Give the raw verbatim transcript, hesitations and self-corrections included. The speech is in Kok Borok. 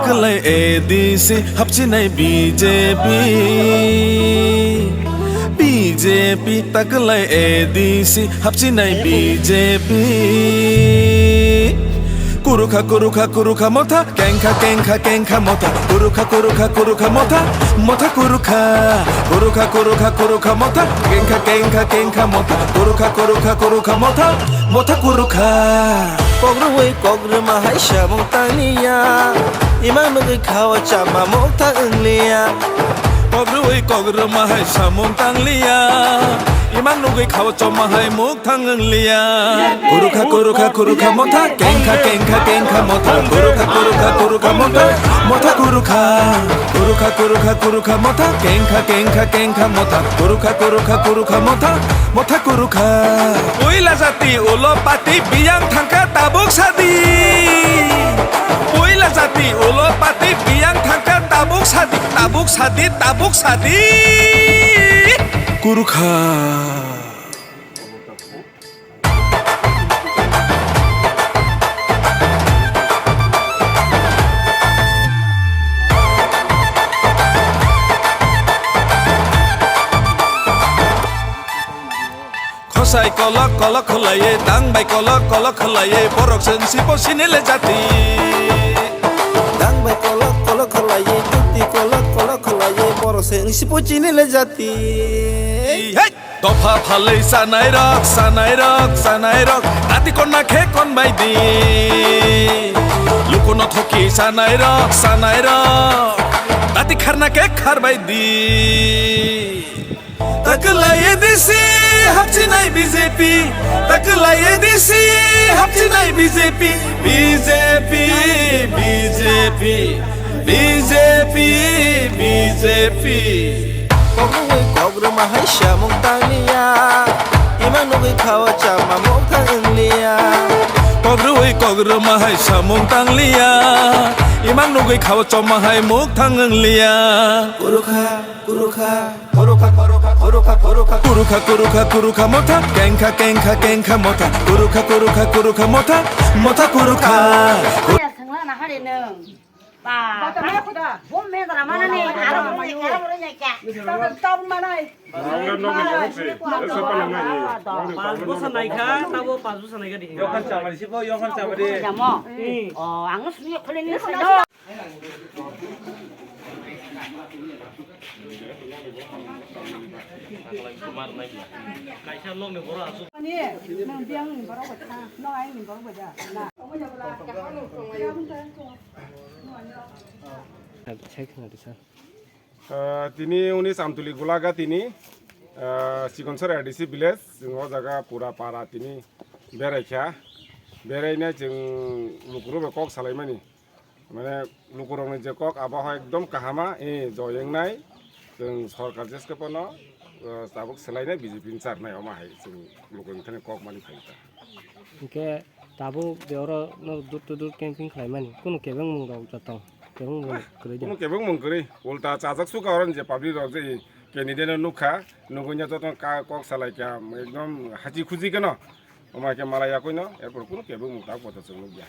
Taklai A D C hapchinai B J P, B J P, taklai A D C hapchinai B J P. Kurukha, kurukha, kurukha motha, kengkha, kengkha, kengkha motha, kurukha, kurukha, kurukha motha, motha kurukha, kurukha, kurukha, kurukha motha, kengkha, kengkha, kengkha motha, kurukha, kurukha, kurukha motha, motha kurukha. Kok rwui kok rwma hai samung tanglia, imang nugui khao chama mukthang wnglia. Kok rwui kok rwma hai samung tanglia, imang nugui khao choma hai mukthang wnglia. Kurukha, kurukha, kurukha motha, kengkha, kengkha, kengkha motha, kurukha, kurukha, kurukha motha, motha kurukha. Kurukha, kurukha, kurukha motha, kengkha, kengkha, kengkha motha, kurukha, kurukha, kurukha motha, motha kurukha. Puila jati ulo pati biyang thangkha tabuk sadi. Puila jati ulo pati biyang thangkha tabuk sadi, tabuk sadi, tabuk sadi. Kurukha. Khosai kolok kolok khwlaiwi, tang bai kolok kolok khwlaiwi, borok chwng sipo sini le jati. Tang bai kolok kolok khwlaiwi, tukti kolok kolok khwlaiwi, borok chwng sipo sini le jati. Hey! Dopha phalwi chanai rok, chanai rok, chanai rok, tati konna khe kon bai di. Lukuno thoki chanai rok, chanai rok, tati kharna khe khar bai di. Taklai A D C hapchinai B J P, taklai A D C hapchinai B J P, B J P, B J P, B J P, B J P. Kok rwui kok rwma hai samung tanglia, imang nugui khao chama mukthang wnglia. Kok rwui kok rwma hai samung tanglia, imang nugui khao choma hai mukthang wnglia. Kurukha, kurukha, kurukha, kurukha, kurukha, kurukha. Kurukha, kurukha, kurukha motha, kengkha, kengkha, kengkha motha. Kurukha, kurukha, kurukha motha, motha kurukha. Thangla na hari nung. Ba, ba, ta mai khuda. Bom me dara mana ni, aro bom me, aro bom me kya? Tabun, tabun manai. Pas bosa naikha, tabo pas bosa naikha di. Yokhan chamari sibo, yokhan chamari. Jamo. Hmm. Oh, ang sini khule ni sini. Kaisa lok ni boro asu. Ni, nang biang ni boro kha, nang ai ni boro kha. Ah, tini uni Chamtuli Gulaga tini, ah, Chikonsora A D C village, chwng o jaga pura para tini beraikha, beraina chwng lukurok bai kok salaimani, mane lukurokni je kok abo hai ekdom kahama, eh, joyengnai, chwng sorkar jeske pono, ah, tabuk swlainai B J P ni charnai omo hai chwng lukurokni thani kok mani phaikha. Hinkhe tabuk je oro no door to door camping khlaimani, kunu kebengmung rok jotong, kebengmung kwrwi de. Kunu kebengmung kwrwi, ulta chajak suka oro je public rok je candidate no nukha, nugui no joto ka kok salai kha, ekdom hachi khuji kheno, omo khe malai yakui no, erpor kunu kebengmung tak poto chwng nukya.